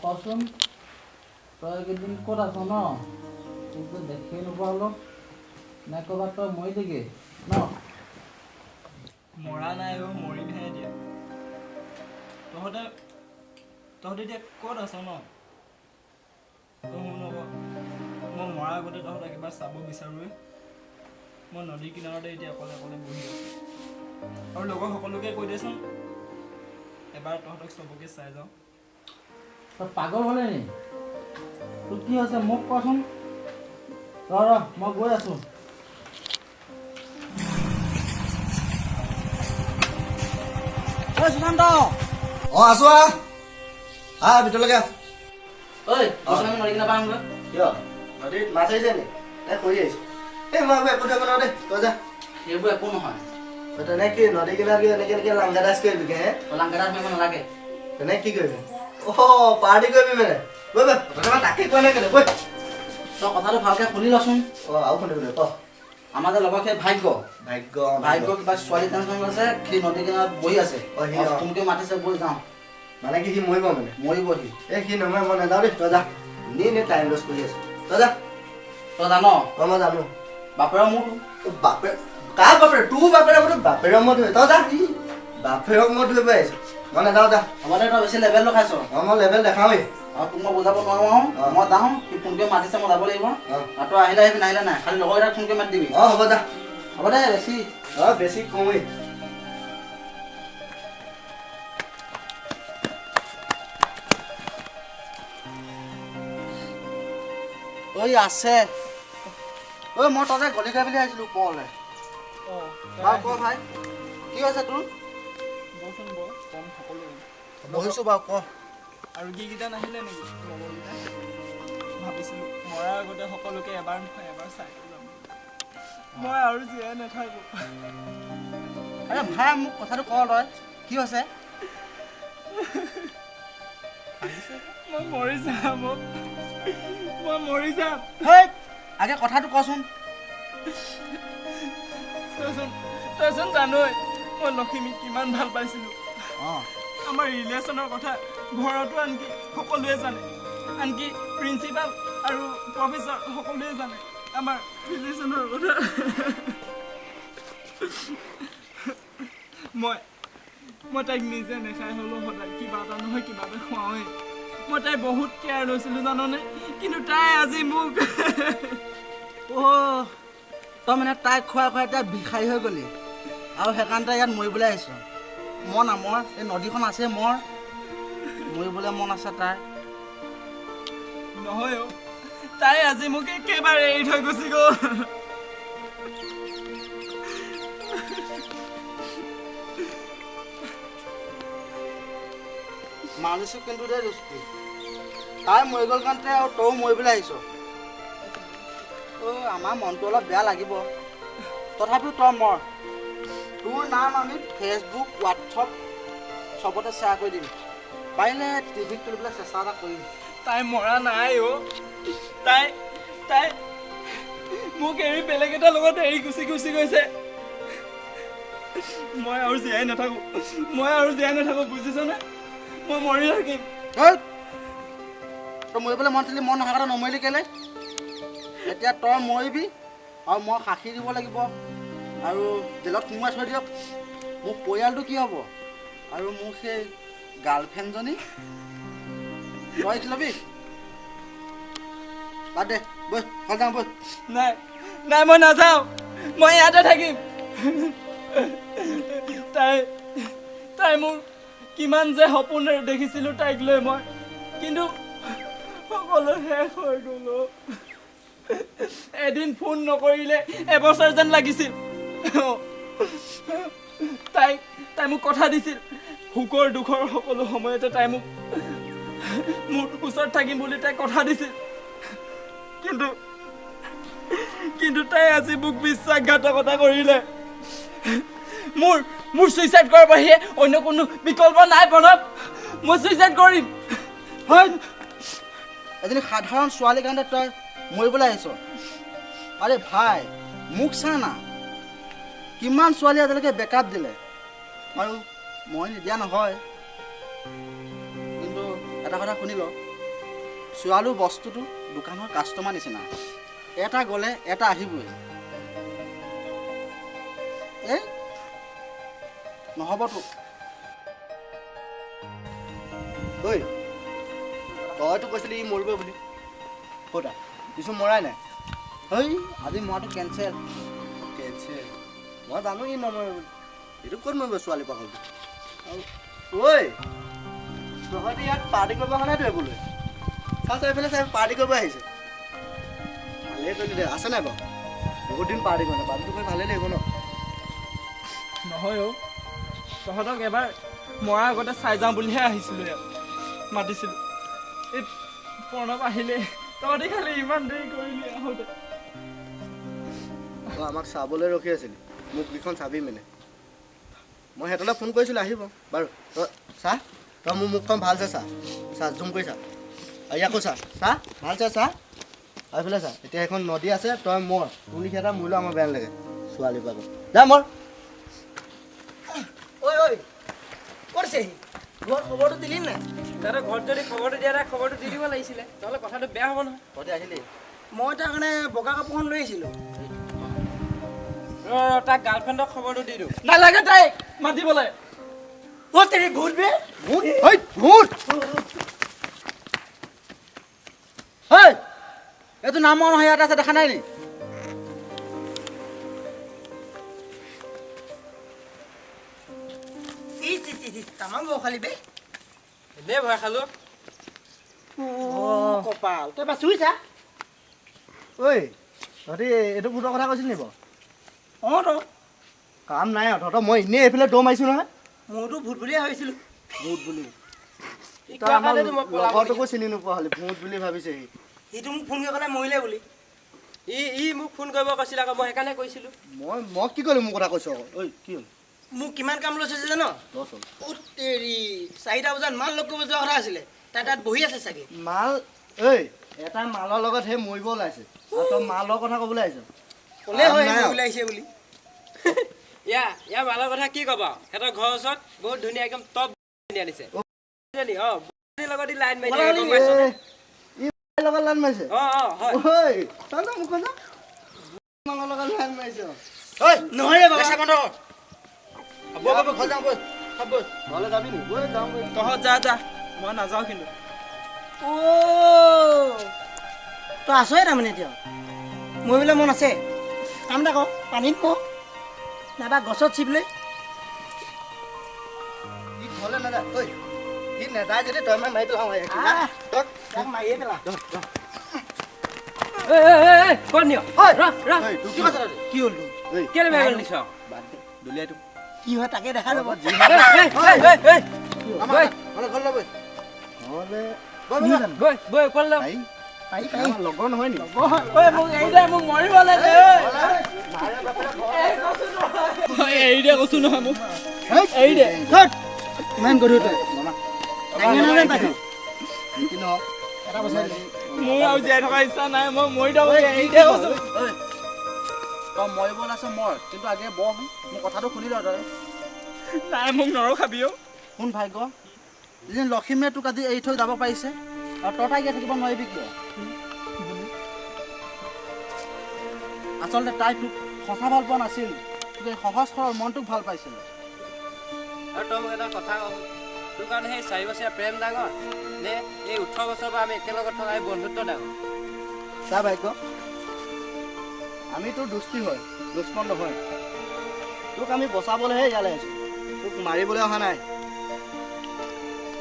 কচোন, তই এইকেইদিন ক'ত আছ ন? তোকতো দেখিয়ে নোপোৱা হ'লো। নে ক'ৰবাত তই মৰিলিগৈ ন? মৰা নাই অ', মৰিমহে এতিয়া। তহঁতে তহঁতে এতিয়া ক'ত আছ ন? তই শুন আকৌ, মই মৰাৰ আগতে তহঁতক এবাৰ চাব বিচাৰোঁৱে। মই নদীৰ কিনাৰতে এতিয়া অকলে অকলে বহি আছোঁ। আৰু লগৰ সকলোকে কৈ দেচোন, এবাৰ তহঁতক চবকে চাই যাওঁ। তই পাগল হ'লি নি? তোৰ কি হৈছে মোক কচোন। ৰ ৰ, মই গৈ আছোঁ। ঐ সুশান্ত। অ, আছো। আহ আহ, ভিতৰলৈকে আহ। ঐ, বচোন, আমি নদী কিনাৰ পৰা আহোঁগৈ। কিয়, নদীত মাছ আহিছে নি? নে খৰি আহিছে? এই মই আকৌ একো ধৰিব নোৱাৰো দেই, তই যা। সেইবোৰ একো নহয়। তই তেনে কি নদী কিনাৰত কি এনেকে এনেকে লাংগা ডান্স কৰিবি হে? তই লাংগা ডান্স মাৰিব নালাগে। তেনে কি কৰিবি? অ, পাৰ্টি কৰিবি মানে? বৈ বৈ, কথাটো মই তাকে কোৱা নাই কেলে, বৈ। তই কথাটো ভালকে শুনি লচোন। অ, আৰু শুনিব লাগিব, ক। আমাৰ যে লগৰ সেই ভাগ্য। ভাগ্য? ভাগ্য কিবা ছোৱালী টেনচন আছে, সি নদী কিনাৰত বহি আছে। অ, সি, অ। ফোন কৰি মাতিছে, বৈ যাওঁ। মানে কি সি মৰিব মানে? মৰিব সি। এই সি নমৰে, মই নাযাওঁ দেই, তই যা। এনেই এনেই টাইম লছ কৰি আছ, তই যা। তই জান? অ, মই জানো। বাপেৰৰ মোৰতো। বাপেৰ কাৰ বাপেৰ? তোৰ বাপেৰে মোৰতো, বাপেৰক মই ধৰি, তই যা। বাপেৰক মই ধৰিব আহিছ, মই নাযাওঁ, যা। হ'ব দে, তই বেছি লেভেল লগাইছ। অ, মই লেভেল দেখাওঁৱেই। আৰু তোক মই বুজাব নোৱাৰো আৰু। অ। মই যাওঁ, সি ফোন কৰি মাতিছে, মই যাব লাগিব। অ। আৰু তই আহিলে আহিবি, নাহিলে নাই। খালি লগৰকেইটাক ফোন কৰি মাতি দিবি। অ, হ'ব, যা। হ'ব দে, বেছি। অ, বেছি কমেই। ঐ আছে, ঐ, মই ততে গলি খাই বুলি আহিছিলো ওপৰলৈ। অঁ। বাৰু ক ভাই, কি হৈছে তোৰ? বহচোন, বহ, কম সকলো। বহিছো বাৰু, ক। আৰু কি কেইটা নাহিলে নেকি লগৰকেইটা? ভাবিছিলোঁ মৰাৰ আগতে সকলোকে এবাৰ নহয় এবাৰ চাই যাম। মই আৰু জীয়াই নাথাকোঁ। আৰে ভাই, মোক কথাটো ক, তই কি হৈছে? মই মৰি যাম অ'। মই মৰি যাম। হেই, আগে কথাটো কচোন। তইচোন জানই মই লখিমীক কিমান ভাল পাইছিলোঁ। আমাৰ ৰিলেশ্যনৰ কথা ঘৰতো আনকি সকলোৱে জানে, আনকি প্ৰিন্সিপাল আৰু প্ৰফেচাৰ সকলোৱে জানে আমাৰ ৰিলেশ্যনৰ কথা। মই তাইক নিজে নেখাই হ'লেও সদায় কিবা এটা নহয় কিবা এটা খুৱাওঁৱেই। মই তাইক বহুত কেয়াৰ লৈছিলোঁ, জাননে? কিন্তু তাই আজি মোক অ', তই মানে তাইক খুৱাই খুৱাই তাই ভিখাৰী হৈ গ'লি আৰু সেইকাৰণে তই ইয়াত মৰিবলৈ আহিছ। মই নামৰ এই নদীখন আছে, মৰ মৰিবলৈ মন আছে তাৰ। নহয় অ', তাই আজি মোক একেবাৰে এৰি থৈ গুচি গ'ল। মানিছোঁ কিন্তু দেই দোস্তি, তাই মৰি গ'ল কাৰণে আৰু তয়ো মৰিবলৈ আহিছ। অ', আমাৰ মনটো অলপ বেয়া লাগিব, তথাপিও তই মৰ। তোৰ নাম আমি ফেচবুক, হোৱাটছআপ চবতে শ্বেয়াৰ কৰি দিম, পাৰিলে টিভিত তুলিবলৈ চেষ্টা এটা কৰিম। তাই মৰা নাই অ'। তাই তাই মোক এৰি বেলেগ এটাৰ লগত এৰি গুচি গুচি গৈছে। মই আৰু জীয়াই নাথাকো, মই আৰু জীয়াই নাথাকো, বুজিছনে? মই মৰি থাকিম। হেই, তই মৰিবলৈ মন আছিলি, মন নথকাতে নমৰিলি কেলে? এতিয়া তই মৰিবি আৰু মই সাক্ষী দিব লাগিব আৰু জেলত সোমোৱাই থৈ দিয়ক। মোৰ পৰিয়ালটো কি হ'ব আৰু মোৰ সেই গাৰ্লফ্ৰেণ্ডজনী? তই কি ল'বি? বাদ দে, বৈ ঘৰ যাওঁ, বৈ। নাই নাই, মই নাযাওঁ, মই ইয়াতে থাকিম। তাই তাই মোৰ কিমান যে সপোন দেখিছিলোঁ তাইক লৈ মই, কিন্তু সকলো শেষ হৈ গ'ল অ'। এদিন ফোন নকৰিলে এবছৰ যেন লাগিছিল। তাই তাই মোক কথা দিছিল, সুখৰ দুখৰ সকলো সময়তে তাই মোক মোৰ ওচৰত থাকিম বুলি তাই কথা দিছিল। কিন্তু কিন্তু তাই আজি মোক বিশ্বাসঘাতকতা কৰিলে। মোৰ মোৰ চুইচাইড কৰাৰ বাহিৰে অন্য কোনো বিকল্প নাই প্ৰণৱ। মই চুইচাইড কৰিম। হয়, এজনী সাধাৰণ ছোৱালীৰ কাৰণে তই মৰিবলৈ আহিছ? আৰে ভাই, মোক চা না, কিমান ছোৱালী আজিলৈকে বেকআপ দিলে, আৰু মই নিদিয়া নহয়। কিন্তু এটা কথা শুনি ল, ছোৱালীৰ বস্তুটো দোকানৰ কাষ্টমাৰ নিচিনা, এটা গ'লে এটা আহিবই। এই নহ'বতো। ঐ, তইতো কৈছিলি ই মৰিব বুলি, ক'তা কিছু মৰাই নাই? হেই, আজি মৰাটো কেঞ্চেল। কেঞ্চেল? মই জানো ই নমৰে বুলি। এইটো ক'ত মৰিব ছোৱালী পাগলটো? আৰু ঐ, তহঁতি ইয়াত পাৰ্টি কৰিব অহা নাইতো এইবোলৈ? চা চা, এইফালে চাই, পাৰ্টি কৰিব আহিছে। ভালেই কৰিলি দে। আছে নাই বাৰু? বহুত দিন পাৰ্টি কৰা নাই, পাৰ্টিটো কৰি ভালেই লাগিব ন? নহয় অ', তহঁতক এবাৰ মৰাৰ আগতে চাই যাওঁ বুলিহে আহিছিলোঁ, ইয়াত মাতিছিলোঁ। এই প্ৰণৱ আহিলে, তহঁতি খালি ইমান দেৰি কৰিলি আহোঁতে। তই আমাক চাবলৈ ৰখি আছিলি, মোক কেইখন চাবি মানে। মই সিহঁতলৈ ফোন কৰিছিলোঁ, আহিব বাৰু। তই চা, তই মোৰ মুখখন ভালছে চা, চা জুম কৰি চা, আৰু ইয়াকো চা, চা ভালছে চা, আৰু এইফালে চা। এতিয়া সেইখন নদী আছে, তই মৰ, তোৰ লিখীয়া এটা মৰিলেও আমাৰ বেয়া নালাগে। ছোৱালী পাব যা মৰ। ঐ ঐ, ক'ত আছে সি? ঘৰত খবৰটো দিলি নাই? তহঁতৰ ঘৰত যদি খবৰটো দিয়া নাই, খবৰটো দি দিব লাগিছিলে, নহ'লে কথাটো বেয়া হ'ব নহয়। তহঁতি আহিলি? মই তাৰ কাৰণে বগা কাপোৰখন লৈ আহিছিলোঁ। ৰ ৰ, তাক গাৰ্লফ্ৰেণ্ডক খবৰটো দি দিওঁ। নালাগে তাইক মাতিবলৈ। অ' তেৰি ভূত বে! ভূত? ঐ ভূত! হেই, এইটো নাম নহয়, ইয়াত আছে, দেখা নাই নি? তামাম ভয় খালি বে। এনেই ভয় খালোঁ। কপাল, তই এবাৰ চুই চা। ঐ, তহঁতি এইটো ভূতৰ কথা কৈছিলি নি বাৰু? অঁ তো। কাম নাই আৰু তহঁতৰ, মই এনেই এইফালে দৌৰ মাৰিছোঁ নহয়। মইতো ভূত বুলিয়ে ভাবিছিলোঁ। ভূত বুলি? ই তই কোৱাৰ আমাৰ কাৰণেতো মই পলাব। লগৰটোকো চিনি নোপোৱা হ'লি, ভূত বুলি ভাবিছে সি। সিটো মোক ফোন কৰি ক'লে মৰিলে বুলি। ই মোক ফোন কৰিব কৈছিল আকৌ, মই সেইকাৰণে কৈছিলোঁ। মই কি কৰিলোঁ? মোৰ কথা কৈছ আকৌ। ঐ, কি হ'ল? মোক কিমান কাম লৈছে জান? দহ হ'ল। অ' তেৰি, 4টা বজাত মাল লগ কৰিব যোৱা কথা আছিলে, তাই তাত বহি আছে চাগে। মাল? ঐ, এটা মালৰ লগত সেই মৰিব ওলাইছে আৰু তই মালৰ কথা ক'বলৈ আহিছ? ক'লে হয় নাই আৰু। মৰিলে আহিছে বুলি। ইয়াৰ মালৰ কথা কি ক'বা আৰু? সিহঁতৰ ঘৰৰ ওচৰত বহুত ধুনীয়া একদম টপ আনিছে। অঁ, লগত লাইন মাৰি থাকে, গম পাইছ নে? ই লগত লাইন মাৰিছে? অঁ অঁ, হয়। ঐ, চা চা, মুখখন চা, মালৰ লগত লাইন মাৰিছ? ঐ, নহয় ৰে বাবা। লেকচাৰ বন্ধ কৰ। বৈ বৈ, ঘৰ যাওঁ, বৈ চব বৈ। ঘৰলৈ যাবি নি? বৈ যাওঁ, বৈ। তহঁত যা যা, মই নাযাওঁ কিন্তু। অ' তই আছই তাৰমানে এতিয়া? মৰিবলৈ মন আছে? কাম এটা কৰ, পানীত মৰ নাইবা গছত চিপ লৈ। ই ঘৰলৈ নাযায়। ঐ, ই নাযায় যদি তই মই মাৰি পেলাওঁ। আহ, তাক মাৰিয়ে পেলা। ঐ ঐ ঐ ঐ, ক'ত নিয়? ঐ, ৰ ৰ। ঐ, তোৰ কি কৈছ তহঁতি? কি হ'ল তোৰ? ঐ, কেলে বেয়া কৰি দিছ? বাদ দে, দলিয়াই তোক। কি হয় তাকে দেখা যাব। যি ঐ ঐ ঐ ঐ, আমাৰ ঘৰলৈ ঘৰলৈ বৈ। ঘৰলৈ বৈ বৈ বৈ। বৈ বৈ, ক'ত যাওঁ? পাৰি। পাৰি পাৰি। আমাৰ লগৰ নহয় নি? ঐ, মোক এৰি দে, মোক মৰিবলৈ দে। ঐ, এৰি দে কৈছো নহয় মোক। এৰি দে। ইমান গধুৰ তই। মামা, দাঙি আনা যেন পাইছো। যি কি নহওক, এটা বচাই দিলে। মোৰ আৰু জীয়াই থকাৰ ইচ্ছা নাই, মই মৰি যাব, এৰি দে কৈছো। ঐ, তই মৰিব ওলাইছ মৰ, কিন্তু আগে বহ, মোৰ কথাটো শুনি ল তই। নাই, মোক নৰখাবি অ'। শুন ভাগ্য, যেন লখিমীয়ে তোক আজি এৰি থৈ যাব পাৰিছে, আৰু তই তাইক ইয়াত থাকিব নোৱাৰিবি কিয়? আচলতে তাই তোক সঁচা ভাল পোৱা নাছিল, তোক এই সহজ সৰল মনটোক ভাল পাইছিল। আৰু তই মোক এটা কথা কচোন, তোৰ কাৰণে সেই 4 বছৰীয়া প্ৰেম ডাঙৰ নে এই 18 বছৰৰ পৰা আমি একেলগত থকা এই বন্ধুত্ব ডাঙৰ? চা ভাগ্য, আমি তোৰ দোস্তি হয়, দুশ্মন নহয়। তোক আমি বচাবলৈহে ইয়ালৈ আহিছোঁ, তোক মাৰিবলৈ অহা নাই।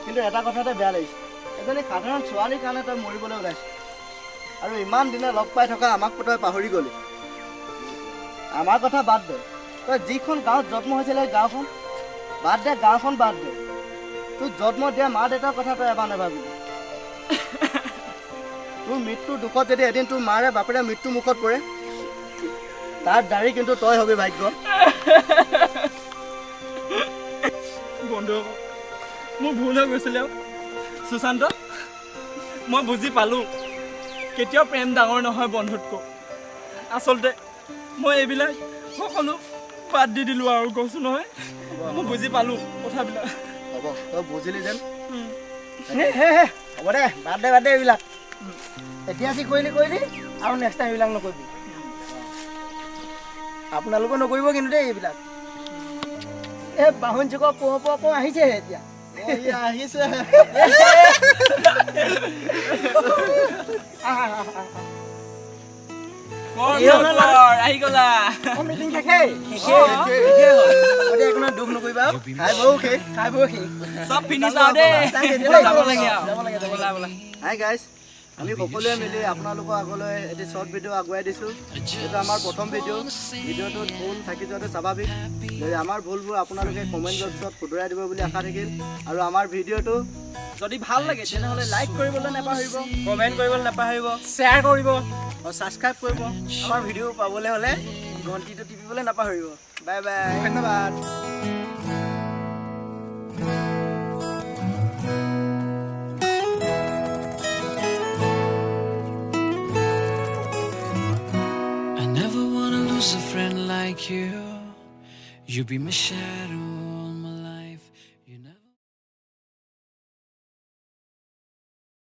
কিন্তু এটা কথাতে বেয়া লাগিছে, এজনী সাধাৰণ ছোৱালীৰ কাৰণে তই মৰিবলৈ ওলাইছ, আৰু ইমান দিনে লগ পাই থকা আমাক তই পাহৰি গ'লি। আমাৰ কথা বাদ দে, তই যিখন গাঁৱত জন্ম হৈছিলে সেই গাঁওখন বাদ দে, গাঁওখন বাদ দে, তোৰ জন্ম দিয়া মা দেউতাৰ কথা তই এবাৰ নাভাবিলি। তোৰ মৃত্যুৰ দুখত যদি এদিন তোৰ মাৰে বাপেৰে মৃত্যু মুখত পৰে, তাৰ দাড়ি কিন্তু তই হবি ভাগ্য। বন্ধু, মোৰ ভুল হৈ গৈছিলে। সুশান্ত, মই বুজি পালোঁ কেতিয়াও প্ৰেম ডাঙৰ নহয় বন্ধুতকৈ। আচলতে মই এইবিলাক সকলো বাদ দি দিলোঁ আৰু, কৈছোঁ নহয়, মই বুজি পালোঁ কথাবিলাক। হ'ব, তই বুজিলি যেন। হ'ব দে, বাদ দে, বাদ দে এইবিলাক। এতিয়া যি কৰিলি কৰিলি আৰু নেক্সট টাইম এইবিলাক নকৰিবি। আপোনালোকো নকৰিব কিন্তু দেই এইবিলাক। এই বাহন চুকৰ পুহ পুহ পুহ আহিছেহে এতিয়া। আহিছে। আহি গলা, মিটিং শেষেই। একো দুখ নকৰিবা, খাই বৌ শেষ, খাই বৌ শেষ, চব ফিনিছ আৰু দেই। যাব লাগে। হাই গাইজ, আমি সকলোৱে মিলি আপোনালোকৰ আগলৈ এটি শ্বৰ্ট ভিডিঅ' আগুৱাই দিছোঁ। এইটো আমাৰ প্ৰথম ভিডিঅ'। ভিডিঅ'টোত ভুল থাকি যোৱাটো স্বাভাৱিক। যদি আমাৰ ভুলবোৰ আপোনালোকে কমেণ্ট বক্সত শুধৰাই দিব বুলি আশা থাকিল। আৰু আমাৰ ভিডিঅ'টো যদি ভাল লাগে তেনেহ'লে লাইক কৰিবলৈ নাপাহৰিব, কমেণ্ট কৰিবলৈ নাপাহৰিব, শ্বেয়াৰ কৰিব আৰু ছাবস্ক্ৰাইব কৰিব। আমাৰ ভিডিঅ' পাবলৈ হ'লে ঘণ্টিটো টিপিবলৈ নাপাহৰিব। বাই বাই, ধন্যবাদ। I never wanna lose a friend like you. You be my shadow.